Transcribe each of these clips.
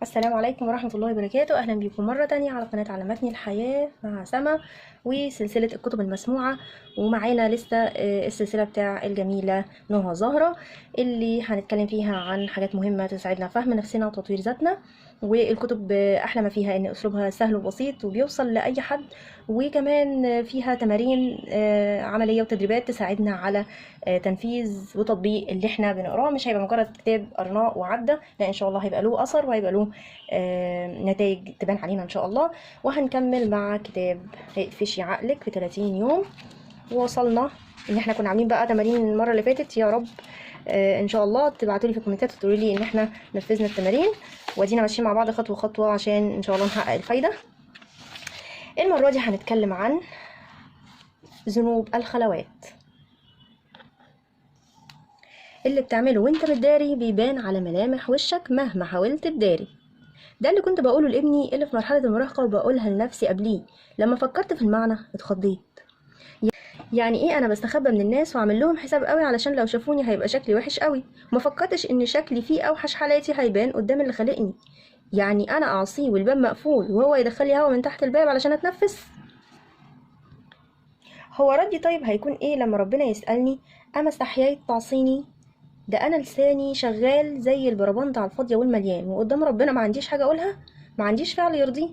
السلام عليكم ورحمة الله وبركاته. أهلا بكم مرة تانية على قناة علمتني الحياة مع سما وسلسلة الكتب المسموعة، ومعانا لسه السلسلة بتاع الجميلة نهى زهرة اللي هنتكلم فيها عن حاجات مهمة تساعدنا فهم نفسنا وتطوير ذاتنا. والكتب أحلى ما فيها إن أسلوبها سهل وبسيط وبيوصل لأي حد، وكمان فيها تمارين عملية وتدريبات تساعدنا على تنفيذ وتطبيق اللي احنا بنقراه. مش هيبقى مجرد كتاب قرناه وعدى، لا إن شاء الله هيبقى له أثر وهيبقى له نتائج تبان علينا إن شاء الله. وهنكمل مع كتاب اقفشي عقلك في 30 يوم. ووصلنا إن احنا كنا عاملين بقى تمارين المرة اللي فاتت، يا رب ان شاء الله تبعتولي في الكومنتات وتقولوا لي ان احنا نفذنا التمارين، وادينا ماشيين مع بعض خطوة خطوة عشان ان شاء الله نحقق الفايدة. المرة دي هنتكلم عن ذنوب الخلوات. اللي بتعمله وانت متداري بيبان على ملامح وشك مهما حاولت تداري. ده اللي كنت بقوله لابني اللي في مرحلة المراهقة، وبقولها لنفسي قبليه. لما فكرت في المعنى اتخضيت. يعني ايه انا بستخبى من الناس واعمل لهم حساب قوي علشان لو شافوني هيبقى شكلي وحش قوي؟ ما فكرتش ان شكلي فيه اوحش حالاتي هيبان قدام اللي خلقني. يعني انا اعصيه والباب مقفول وهو يدخل لي هوا من تحت الباب علشان اتنفس؟ هو ردي طيب هيكون ايه لما ربنا يسألني اما استحييت تعصيني؟ ده انا لساني شغال زي البربنت على الفاضيه والمليان، وقدام ربنا ما عنديش حاجة اقولها، ما عنديش فعل يرضيه.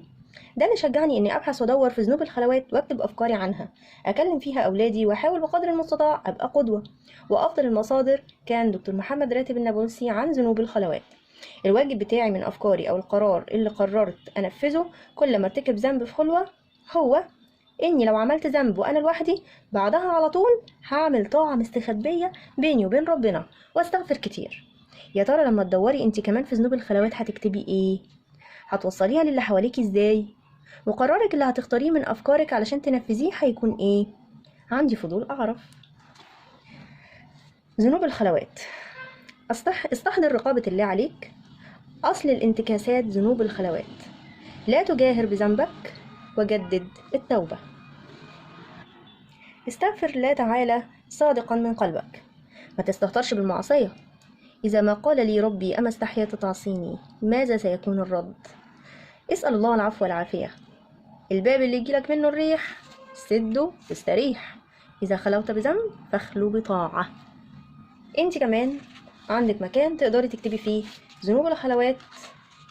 ده اللي شجعني اني ابحث وادور في ذنوب الخلوات واكتب افكاري عنها، اكلم فيها اولادي، واحاول بقدر المستطاع ابقى قدوة. وافضل المصادر كان دكتور محمد راتب النابلسي عن ذنوب الخلوات. الواجب بتاعي من افكاري او القرار اللي قررت انفذه كل ما ارتكب ذنب في خلوه هو اني لو عملت ذنب وانا لوحدي بعدها على طول هعمل طاعة مستخبيه بيني وبين ربنا واستغفر كتير. يا ترى لما تدوري انت كمان في ذنوب الخلوات هتكتبي ايه؟ هتوصليها للي حواليكي ازاي؟ وقرارك اللي هتختاريه من افكارك علشان تنفذيه هيكون ايه؟ عندي فضول اعرف. ذنوب الخلوات. استحضر رقابه الله عليك. اصل الانتكاسات ذنوب الخلوات. لا تجاهر بذنبك وجدد التوبة. استغفر الله تعالى صادقا من قلبك. ما تستهترش بالمعصية. إذا ما قال لي ربي أما استحييت تعصيني، ماذا سيكون الرد؟ اسأل الله العفو والعافية. الباب اللي يجيلك منه الريح سده واستريح. إذا خلوت بذنب فاخلو بطاعة. انت كمان عندك مكان تقدري تكتبي فيه ذنوب الخلوات،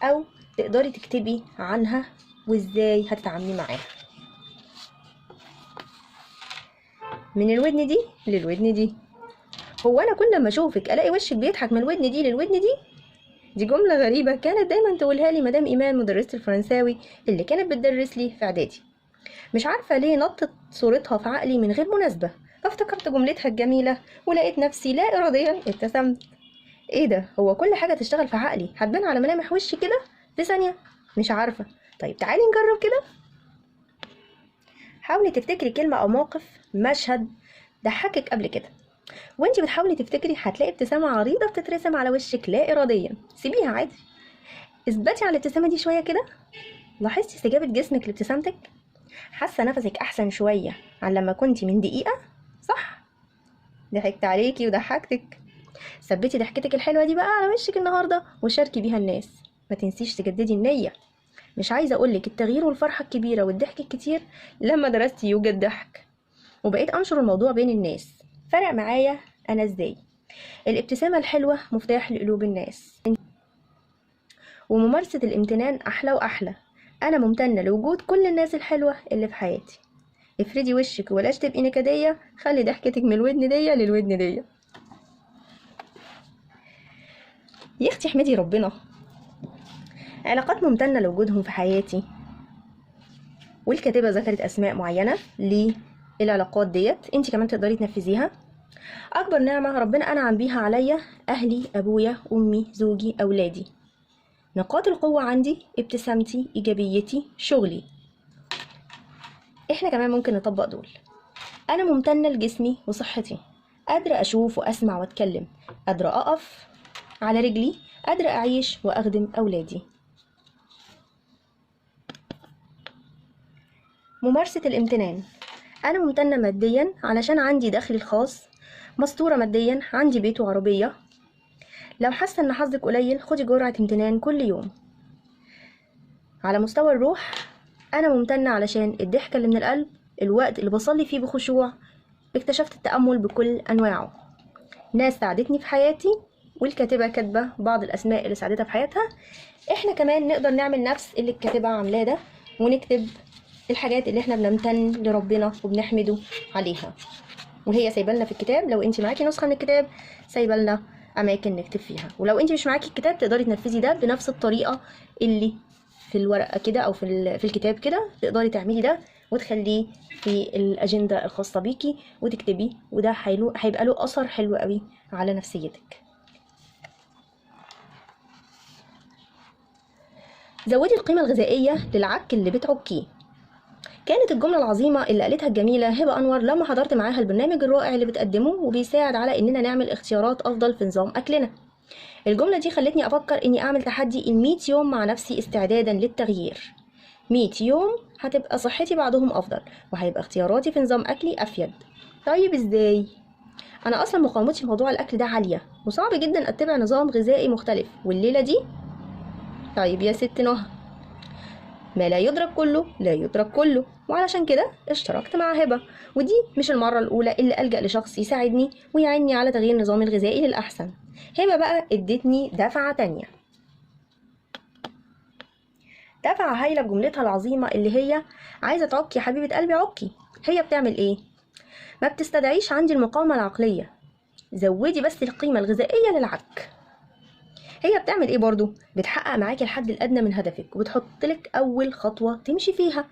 أو تقدري تكتبي عنها وازاي هتتعاملي معاها. من الودن دي للودن دي. هو انا كل ما اشوفك الاقي وشك بيضحك من الودن دي للودن دي؟ دي جملة غريبة كانت دايما تقولها لي مدام ايمان مدرسه الفرنساوي اللي كانت بتدرس لي في اعدادي. مش عارفه ليه نطت صورتها في عقلي من غير مناسبة، فافتكرت جملتها الجميلة ولقيت نفسي لا اراديا ابتسمت. ايه ده، هو كل حاجة تشتغل في عقلي هتبان على ملامح وشي كده في ثانية؟ مش عارفه. طيب تعالي نجرب كده. حاولي تفتكري كلمة او موقف، مشهد ضحكك قبل كده، وانتي بتحاولي تفتكري هتلاقي ابتسامة عريضة بتترسم على وشك لا اراديا. سيبيها عادي، اثبتي على الابتسامة دي شوية كده. لاحظتي استجابة جسمك لابتسامتك؟ حاسه نفسك احسن شوية عن لما كنتي من دقيقة، صح؟ ضحكت عليكي وضحكتك. ثبتي ضحكتك الحلوة دي بقى على وشك النهارده وشاركي بيها الناس. ما تنسيش تجددي النية. مش عايزه اقولك التغيير والفرحه الكبيرة والضحك الكتير لما درست يوجا الضحك وبقيت انشر الموضوع بين الناس. فرق معايا انا ازاي؟ الابتسامة الحلوة مفتاح لقلوب الناس، وممارسة الامتنان احلى واحلى. انا ممتنة لوجود كل الناس الحلوة اللي في حياتي. افردي وشك وبلاش تبقي نكديه، خلي ضحكتك من الودن دي للودن دي. يا اختي احمدي ربنا. علاقات ممتنة لوجودهم في حياتي. والكاتبة ذكرت أسماء معينة للعلاقات ديت، انت كمان تقدري تنفذيها. أكبر نعمة ربنا أنعم بيها عليا أهلي، أبويا، أمي، زوجي، أولادي. نقاط القوة عندي ابتسامتي، إيجابيتي، شغلي. احنا كمان ممكن نطبق دول. أنا ممتنة لجسمي وصحتي، قادرة أشوف وأسمع وأتكلم، قادرة أقف على رجلي، قادرة أعيش وأخدم أولادي. ممارسة الامتنان. أنا ممتنة ماديا علشان عندي دخلي الخاص، مستورة ماديا، عندي بيت وعربية. لو حاسة إن حظك قليل خدي جرعة امتنان كل يوم. على مستوى الروح أنا ممتنة علشان الضحكة اللي من القلب، الوقت اللي بصلي فيه بخشوع، اكتشفت التأمل بكل أنواعه، ناس ساعدتني في حياتي، والكاتبة كاتبة بعض الأسماء اللي ساعدتها في حياتها. احنا كمان نقدر نعمل نفس اللي الكاتبة عاملاه ده، ونكتب الحاجات اللي احنا بنمتن لربنا وبنحمده عليها، وهي سايبه لنا في الكتاب. لو انت معاكي نسخه من الكتاب سايبه لنا اماكن نكتب فيها، ولو انت مش معاكي الكتاب تقدري تنفذي ده بنفس الطريقة اللي في الورقة كده او في الكتاب كده، تقدري تعملي ده وتخليه في الاجندة الخاصة بيكي وتكتبي، وده هيبقى له اثر حلو قوي على نفسيتك. زودي القيمة الغذائية للعك اللي بتعكيه. كانت الجملة العظيمة اللي قالتها الجميلة هبة أنور لما حضرت معاها البرنامج الرائع اللي بتقدمه وبيساعد على إننا نعمل اختيارات أفضل في نظام أكلنا. الجملة دي خلتني أفكر إني أعمل تحدي ال100 يوم مع نفسي استعدادا للتغيير. 100 يوم هتبقى صحتي بعدهم أفضل، وهيبقى اختياراتي في نظام أكلي أفيد. طيب إزاي؟ أنا أصلا مقاومتي في موضوع الأكل ده عالية، وصعب جدا أتبع نظام غذائي مختلف، والليلة دي طيب يا ست نهى، ما لا يدرك كله لا يترك كله، وعلشان كده اشتركت مع هبة، ودي مش المرة الأولى اللي ألجأ لشخص يساعدني ويعني على تغيير نظامي الغذائي للأحسن. هبة بقى ادتني دفعة تانية، دفعة هايلة بجملتها العظيمة اللي هي عايزة تعكي يا حبيبة قلبي عكي. هي بتعمل ايه؟ ما بتستدعيش عندي المقاومة العقلية، زودي بس القيمة الغذائية للعك. هي بتعمل ايه برضو؟ بتحقق معاكي الحد الادنى من هدفك، وبتحط لك اول خطوة تمشي فيها.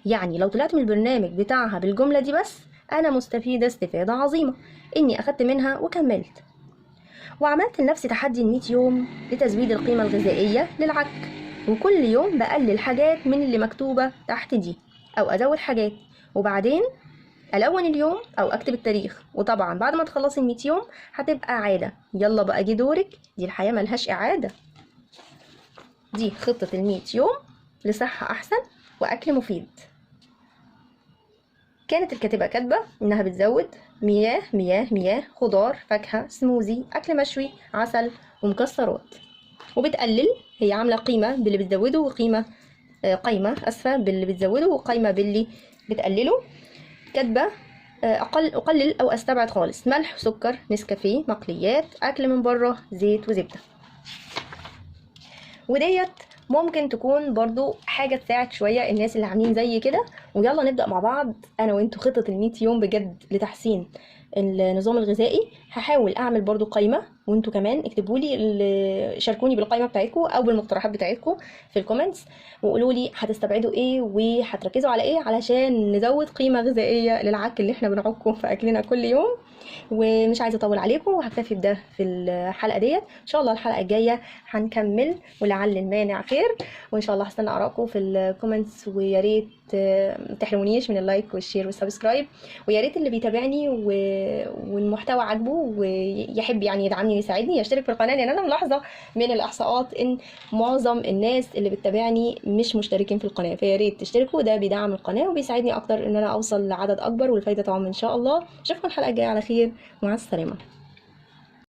يعني لو طلعت من البرنامج بتاعها بالجملة دي بس، انا مستفيدة استفاده عظيمة اني اخدت منها وكملت، وعملت لنفسي تحدي 100 يوم لتزويد القيمة الغذائية للعك، وكل يوم بقلل حاجات من اللي مكتوبة تحت دي او ازود حاجات، وبعدين الون اليوم او اكتب التاريخ. وطبعا بعد ما تخلصي ال 100 يوم هتبقى عادة. يلا بقى جه دورك، دي الحياة ملهاش اعاده. دي خطه ال 100 يوم لصحة احسن واكل مفيد. كانت الكاتبة كاتبه انها بتزود مياه مياه مياه، خضار، فاكهة، سموزي، اكل مشوي، عسل، ومكسرات، وبتقلل. هي عامله قيمة باللي بتزوده وقيمه قايمة اسفه باللي بتزوده وقايمه باللي بتقلله. كاتبه اقلل او استبعد خالص ملح، سكر، نسكافيه، مقليات، اكل من بره، زيت وزبده. وديت ممكن تكون برضو حاجة تساعد شوية الناس اللي عاملين زي كده. ويلا نبدا مع بعض انا وانتوا خطه ال100 يوم بجد لتحسين النظام الغذائي. هحاول اعمل برضو قايمة، وانتوا كمان اكتبوا لي، شاركوني بالقايمه بتاعتكم او بالمقترحات بتاعتكم في ال comments، وقولوا لي هتستبعدوا ايه وهتركزوا على ايه علشان نزود قيمة غذائية للعك اللي احنا بنعكه في اكلنا كل يوم. ومش عايزه اطول عليكم، وهكتفي بده في الحلقة ديت. ان شاء الله الحلقة الجاية هنكمل، ولعل المانع خير. وان شاء الله هستنى ارائكم في ال comments، ويا ريت ما تحرمونيش من ال like وال share وال subscribe، ويا ريت اللي بيتابعني والمحتوى عاجبه ويحب يعني يدعمني ويساعدني يشترك في القناة، لان انا ملاحظة من الاحصاءات ان معظم الناس اللي بتتابعني مش مشتركين في القناة، فيا ريت تشتركوا، ده بيدعم القناة وبيساعدني اكتر ان انا اوصل لعدد اكبر والفايده تعم ان شاء الله. اشوفكم الحلقة الجاية على خير، مع السلامة.